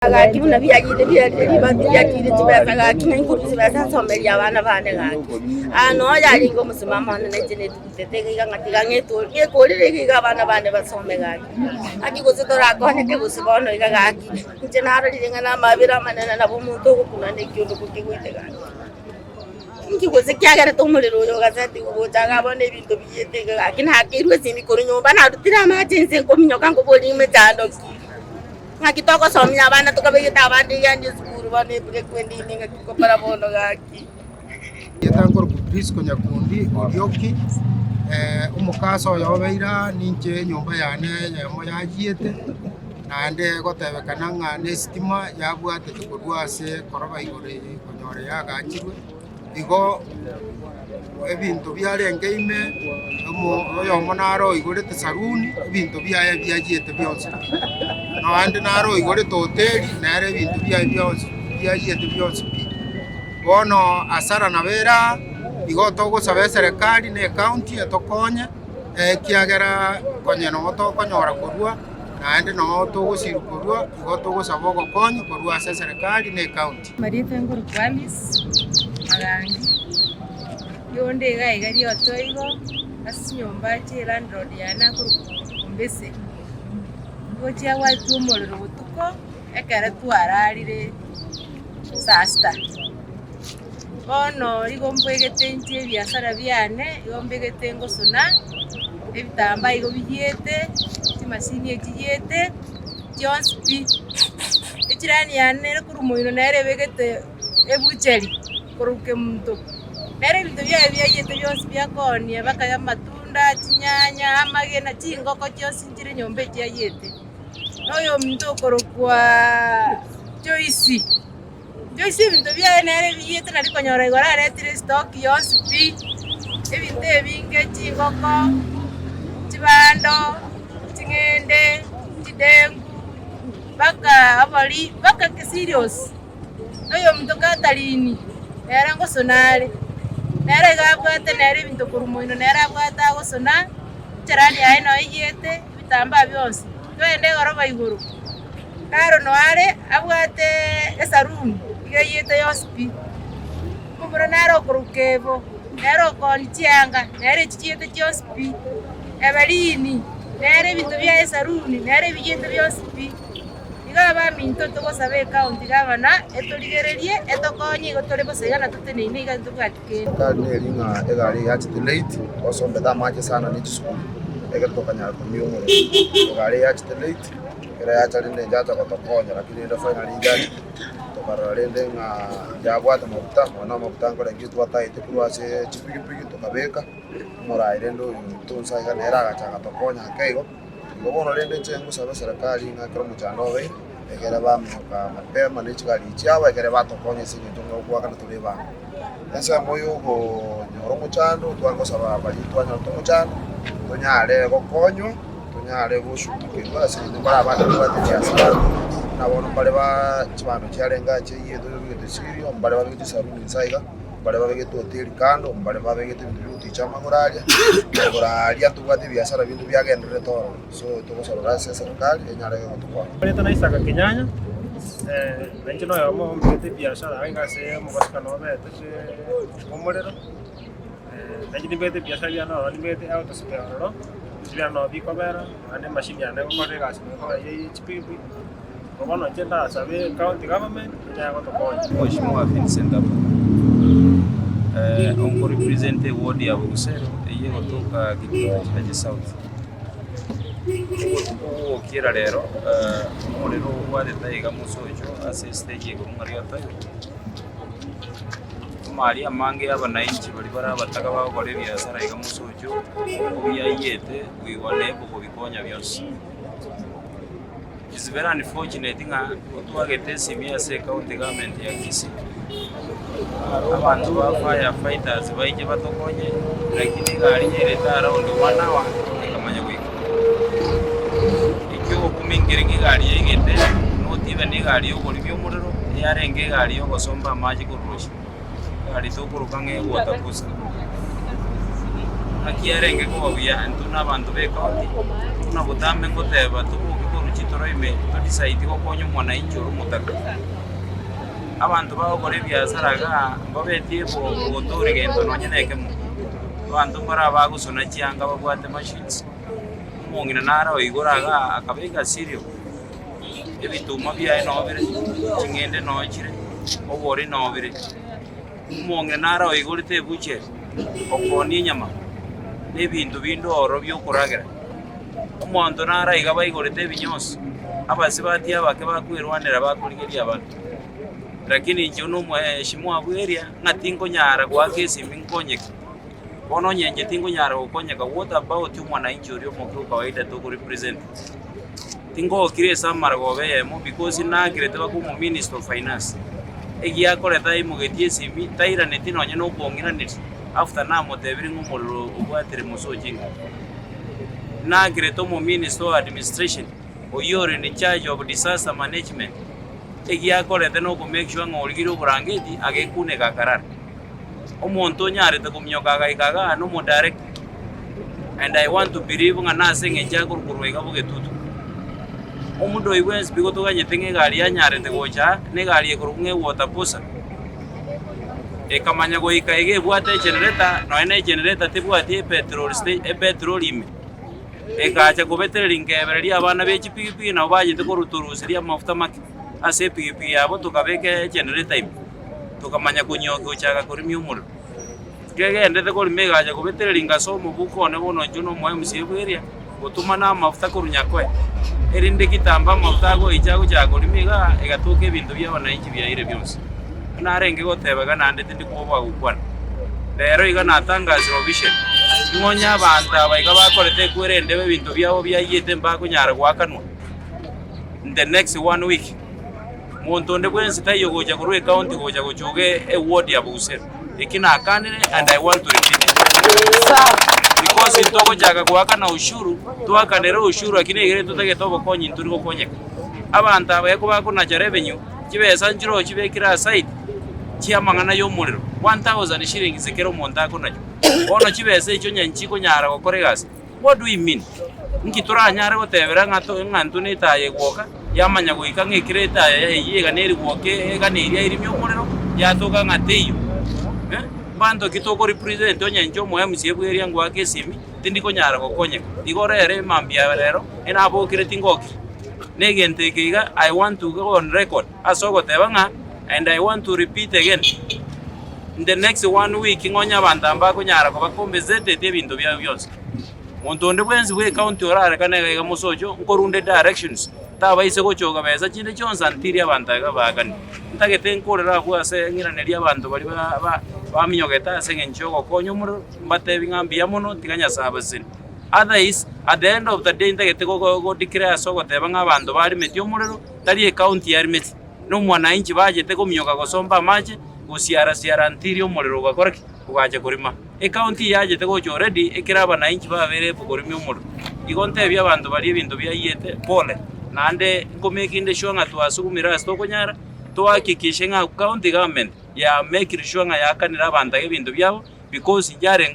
Gaki buna biagire biarire ribati riakire chibesa gaki na inkorwa chibesa nsomerie abana bane gaki. Aa noo yarenge omosimamo one na inche netugutete iga iga ng'a tiga ng'eto ng'ekorere iga iga abana bane basome gaki. Gaki gose torakonyeke gose bono iga gaki, inche narorire ng'a namabera amanene nabo omonto ogokuna na ekiondo gokegoite gaki. Inki gose kiagerete omorero oyo ogasetigwa gocha igaa bono ebinto biyete iga gaki nakeirwe esimi korwa nyomba narutire amache inse nkominyoka nkoboria emechando ki. Ng'aki togosomia abana tokabegete abande igende esukuru bono ebure kwende ime ng'aki ngokora bono gaki. Erieta nkorokwa Prisco Nyakundi Orioki, omokasa oyo obeire aa ninche enyomba yane eyemo yachiete, naende egotebekana ng'a na esitima yabwatete korwa ase ekoroba igoro eye konyora yagachirwe. Igo ebinto biarenge ime, omo oyomo naro oigorete saruni, ebinto biaye biachiete bionsi pi. Naende naro oigorete hoteli, nere ebinto biaye bionsi biachiete bionsi pi. Bono hasara nabo ere aa, igo togosaba eserekari na ecounty etokonye, ekiagera konye noo tokonyora korwa, naende noo togosirwa korwa, igo togosaba ogokonyi korwa ase eserekari na ecounty. Amarieta nkorokwa Alice Magangi, onde iga iga rioto igo ase chinyomba chie landlord yane akorokwa Ombese. Nigo chiabwatire omorero botuko ekero twararire saa sita. Bono igo mbegete inche ebiasara biane, igo mbegete ngosona, ebitambaa igo biyiete, chimashini echiyiete. chionsi pi. Echirani yane nere korwa moino nere ebegete ebucheri korwa kemunto. Nere ebinto biaye biaiyete bionsi biakoonia mpaka amatunda, chinyanya, amagena, chingoko chionsi nchire nyomba echiaiyete. Na oyominto okorokwaa Joyce, Joyce ebinto biaye nere ebiyete nari konyora igoro aretire estock yonsi pi, ebinto ebinge chingoko, chibando, ching'ende, chidengu, mpaka obori, mpaka cereals. Na oyominto Catherine, nere ngosona are, nere iga abwate nere ebinto korwa moino nere abwate agosona, echarani yaye noyo eyete, ebitambaa bionsi, togende egoroba igoro. Karo noare abwate esaruni iga eyete yonsi pi, omomura nare okoruka ebo, nere okoonia chianga, nere echi chiete chionsi pi, Evelyn, nere ebinto biaye esaruni, nere ebiyete bionsi pi. Iga abaminto togosaba ecounty gavana etorigererie etokonye igo tore bosa iga na toteneine iga ntobwati kende. Ekari neri ng'a egari eye yachete late, twasombete amache sana ne chisukuru, ekero tokanyara komia omorero. Egari eye yachete late. Ekero yacha rende nchacha gotokonya, lakini rende finally nchacha, tokarora rende ng'a yabwate amafuta, bono amafuta nkore ki twataete korwa ase chipikipiki tokabeka, omorai rende oyo tonsa iga nere agacha agatokonya ake igo. Igo bono rende inche ngosaba eserekari ng'a ekero omochando obeire, ekere baminyoka mapema ne chigari chiabo ekere batokonya ase eng'encho ng'a ogoakana tore ebango. Ensemo ya okonyora omochando, twagosaba baria twanyorete omochando, tonyare gokonywa. Tonyare gosukikerwa ase eng'encho mbare abande babwate ebiasara, buna bono mbare ba chibando chiarenge ache eyio tobegete sirio, mbare babegete esaruni inse aiga, mbare babegete hoteli kando, mbare babegete ebinto bia goticha amagoro aria, igoro aria ntobwate ebiasara binde biagendererete ororo. So togosorora ase eserikari enyare gotokonya. Erieta na Isaka Kenyanya, na inche noyomo ombegete ebiashara iga ase omobasukano obete ase omorero. Na inche nimbegete ebiasara biane ororo, nimbegete eauto spare ororo, ebinto biane nabo bikobera, naende emashini yane egokora egasi nabo ekoba eye ye chipikipiki. Igo bono inche ndasabe ecounty government enyare gotokonya. Mheshimiwa Vincent Abuga oko represent eward ya Bogusero eyio egotoka Kitutu Chache South. Obotuko bogokiera rero omorero obwatete aiga mosocho ase estage ekorwa ng'a Riotoyo. Amari amange y'abanainchi baria bare abataka bagokora ebiasara iga mosocho, obiaiyete koigwa na kobikonya bionsi. It's very unfortunate ng'a otwagete esimi ase ecounty government ya Kisii, abanto ba fire fighters baiche batokonye, lakini egari yairete around one hour ekamanya goika. Eki'ogokumia nkere ng'a egari yaigete, not even egari y'okoribia omorero, eyarenge egari y'ogosomba amache korwa roche, egari tokoroka ng'a ewater cruiser. Naki yarenge koba buya intwe na abanto b'ecounty, buna botambe ngoteba toboke korwa. chitoro ime todecide gokonya omwananchi ore omotaka. Abanto bagokora ebiasara igaa mbabetie gotoria gento nonye na ekemo, abanto mbare abagosona chianga babwate machines, omong'ina nare oigoro igaa akabeka cereal, ebituma biaye noo bire, ching'ende noo chire, obori noo bire. Omong'ina nare oigorete ebucheri, okoonia enyama, na ebinto binde ororo bi'okoragera. Omonto nare aiga baigorete ebinyosi, abasibati abake bakwerwanera bakorigeria abana. Lakini inche buna omoheshimiwa bw'eria, ng'a tinkonyara goaka esimi nkonyeke. Bono onye inche tinkonyara gokonyeka, what about omwananchi oria omoke o kawaida toko represent? Tingokire ase amaragoba eyemo because nakerete baka omo minister of finance, egiakorete aimogetie esimi, tairaneti nonye na okong'iraneria after namotebirie ng'a omorero obwatire mosoche inka. Nakerete omo minister o administration, oyio ore in charge of disaster management, egiakorete na oko make sure ng'a origirie oborangeti agekuneka akarara. Omonto onyarete kominyoka agaika igaa na omo director and I want to believe ng'a nase eng'encho akorwa iga bogetutu. Omonto oyio bwensi pi gotoganyete ng'a egari yanyarete gocha aa, na egari ekorokwa ng'a ewater bowser, ekamanya goika iga ebwate egenerator, nonya na egenerator tebwati epetrol sta epetrol ime, egacha kobetereria nkebereria abana be chipigipigi nabo bachete korutoruseria amafuta make ase epigipigi yabo tokabeka egenerator ime. Tokamanya konyokia gochaka korimia omorero. Kegendete korima egacha kobetereria ngase omobuko one bono inche na omo MCA bw'eria, gotoma na amafuta korwa Nyakoe, erinde kitambo amafuta agoicha agochaka korima igaa, egatoka ebinto bia abananchi biaire bionsi. Buna narenge goteba iga naende tindi kwoboa gokwana. Rero iga natangasire officially, ng'a onye abanto aba iga bakorete ekwerende ebinto biabo biaiyete mbakonyara goakanwa in the next one week. Monto onde bwensi taiyo gocha korwa ecounty gocha gochoga eward ya Bogusero. Eki nakanire and I want to repeat it. Because ntogochaka goakana ushuru, twakanere ushuru lakini egere totagete obokonyi ntori gokonyeka. Abanto aba ekero bakonacha revenue, chibesa nchiroo chibekire aside chiamang'ana ya omorero, 1000 shillings ekero omonto akonachwa. Bono chibesa echio onye nchikonyara gokora egasi. What do we mean? Nki toranyare gotebera ng'a to ng'a intwe na etaya egwoka, yamanya goika ng'a ekero etaya eyio iga neri gwoka eganeiri airimie omorero, yatoka ng'a teiyo eh, mbanto ki toko represent onye inche omo MCA bw'eria ngoaka esimi, tindi konyara gokonyeka. Igo rero emambia ya rero, enabokire tingokiri. Na egento eke iga, I want to go on record ase ogoteba ng'a and I want to repeat again, in the next one week ng'onye abanto aba mbakonyara koba compensated ebinto biabo bionsi. Monto onde bwensi bwe ecounty orarekane iga iga mosocho, nkorunde directions, tabaise gochoka besa chinde chionsi until abanto iga baakane. Ntagete nkorere abwo ase ng'iranerie abanto baria ba ba baminyogete ase eng'encho ya ogokonya omorero, mbatebi ng'a mbuya mono, tiga Nyasaye abasesenie. Otherwise, at the end of the day ntagete go go declare ase ogoteba ng'a abanto barimetie omorero, tari ecounty yarimeti. Na omwananchi bachete kominyoka gosomba amache, gosiara-siara ntiri omorero ogakora ki? Ogacha korima. Ecounty eyachete gocha already ekero abananchi babeire able korimia omorero. Igo ntebie abanto baria ebinto biayiete pole, naende nkomaking sure ng'a twasugumire ase tokonyara, tohakikishe ng'a county government ya making sure ng'a yaakanire abanto aya ebinto biabo because inche arenge.